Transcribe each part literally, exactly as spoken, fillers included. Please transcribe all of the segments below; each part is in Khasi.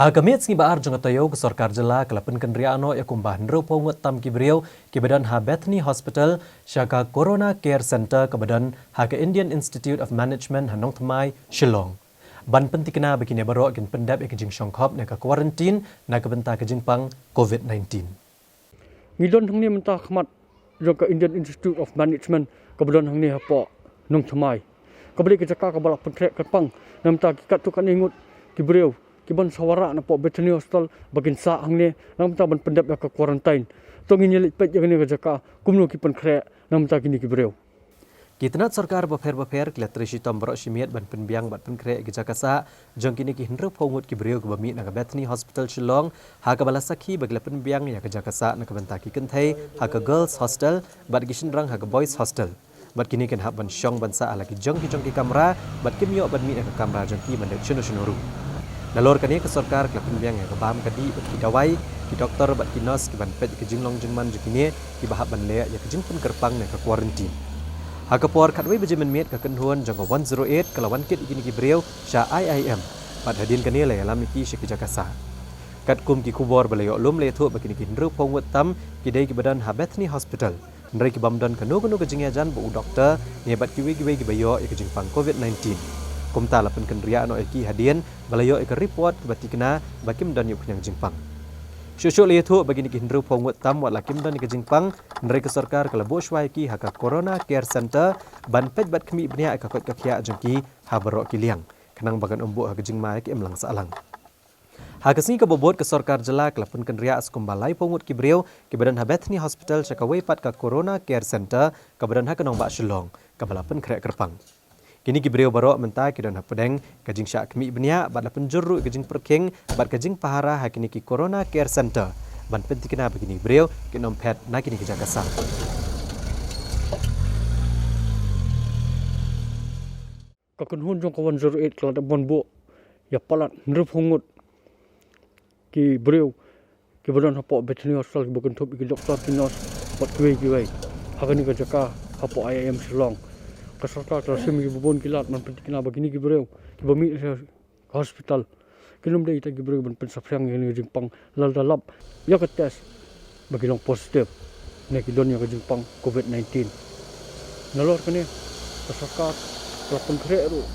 Ha ka miet sngi ba ar jong ka taïew, ka sorkar jylla ka la pynkynriah noh ïa kumba hynriewphew ngut tam ki briew kiba don ha Bethany Hospital sha ka Corona Care Center kaba don ha ka Indian Institute of Management ha Nongthymmai, Shillong, ban pyntikna ba kine baroh kin pyndep ïa ka jingshongkhop ne ka quarantine na ka bynta ka jingpang covid nineteen. Ngi don hangne mynta ha khmat jong ka Indian Institute of Management kaba don hangne hapoh Nongthymmai, kaba dei ka jaka kaba la pynkhreh kyrpang na ka bynta ki katto katne ngut ki briew ki ban sa wanrah napoh Bethany Hospital ba kin sah hangne na ka bynta ban pyndep ïa ka quarantine. To ngin ïa leit peit ïa kane ka jaka kumno ki pynkhreh na ka bynta kine ki briew. Ki tnat sorkar bapher bapher ki la trei shitom baroh shi miet ban pynbiang bad pynkhreh ïa ka jaka sah jong kine ki hynriewphew ngut ki briew kiba mih na ka Bethany Hospital Shillong, ha kaba la sakhi ba ki la pynbiang ïa ka jaka sah na ka bynta ki kynthei ha ka Girls Hostel bad ki shynrang ha ka Boys Hostel. Bad kine kin hap ban shong ban sah ha la ki jong ki jong ki kamra, bad kim ïoh ban mih na ka kamra jong ki ban leit shano shano ruh. Nalor kane ka sorkar ka la pynbiang ïa ka bam ka dih bad ki dawai, ki doktor bad ki nurse ki ban peit ïa ka jinglong jingman jong kine kiba hap ban leh ïa ka jingpynkyrpang ne ka quarantine. Ha ka por khatwei baje mynmiet, ka kynhun jong ka one zero eight ka la wan kit ïa kine ki briew sha I I M, bad hadien kane la ïalam ïa ki sha ki jaka sah. Katkum ki khubor ba la ïoh lum, la ïathuh ba kine ki hynriewphew ngut tam ki dei kiba don ha Bethany Hospital, hynrei ki bym don kano kano ka jingïajan bad u doktor ne bad kiwei kiwei kiba ïoh ïa ka jingpang covid nineteen. Kumta la pynkynriah noh ïa ki hadien ba la ïoh ïa ka report kaba tikna ba kim don ïa u khñiang jingpang. Shuh shuh la ïathuh ba kine ki hynriewphew ngut tam wat la kim don ïa ka jingpang, hynrei ka sorkar ka la buh shuwa ïa ki ha ka Corona Care Center ban peit bad khmih bniah ïa ka koit ka khiah jong ki ha baroh ki liang, khnang ba kan ym buh ha ka jingma ïa ka imlang sahlang. Ha ka sngi kaba bud, ka sorkar jylla ka la pynkynriah sha kumba laiphew ngut ki briew kiba don ha Bethany Hospital sha kawei pat ka Corona Care Center kaba don ha ka nongbah Shillong, kaba la pynkhreh kyrpang. Kine ki briew baroh mynta ki don hapdeng ka jingshah khmih bniah bad la pynjur ruh ïa ka jingpyrkhing bad ka jingpahara ha kine ki Corona Care Center ban pyntikna ba kine ki briew kin ym phet na kine ki jaka sah. Ka kynhun jong ka one zero eight ka la dep ban buh ïa palat hynriewphew ngut ki briew kiba don hapoh Bethany Hospital kiba kynthup ïa ki doktor, ki nurse bad kiwei kiwei ha kane ka jaka hapoh I I M Shillong. Ka sorkar ka la shim ïa kiba bun ki lad ban pyntikna ba kine ki briew kiba mih sha ka hospital kin ym dei kita ki briew ban pynsaphriang ïa kane ka jingpang lada lap ïa ka test ba ki long positive ne ki don ïa ka jingpang covid nineteen. Nalor kane ka sorkar ka la pynkhreh ruh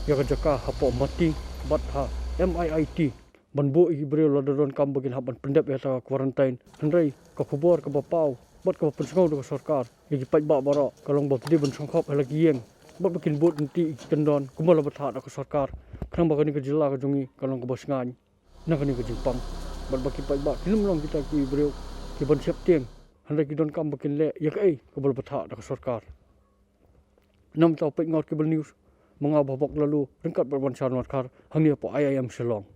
ïa ka jaka hapoh Mati bad ha M I I T ban buh ïa ki briew lada donkam ba kin hap ban pyndep ïa ka quarantine. Hynrei ka khubor kaba paw bad kaba pynsngew da ka sorkar ïa ki paidbah baroh ka long ba phi dei ban shongkhop ha la ki ïing bad ba kin bud lynti ïa ki kyndon kumba la bthah da ka sorkar, khnang ba kane ka jylla ka jong ngi kan long kaba shngaiñ na kane ka jingpang, bad ba ki paidbah kin ym long kita ki briew kiban sheptieng, hynrei ki donkam ba kin leh ïa kaei kaba la bthah da ka sorkar. Namar ta u peit Ngor Cable News, ma nga Bah Bok Lalu, ryngkat bad Ban Sharma Dkhar, hangne hapoh I I M Shillong.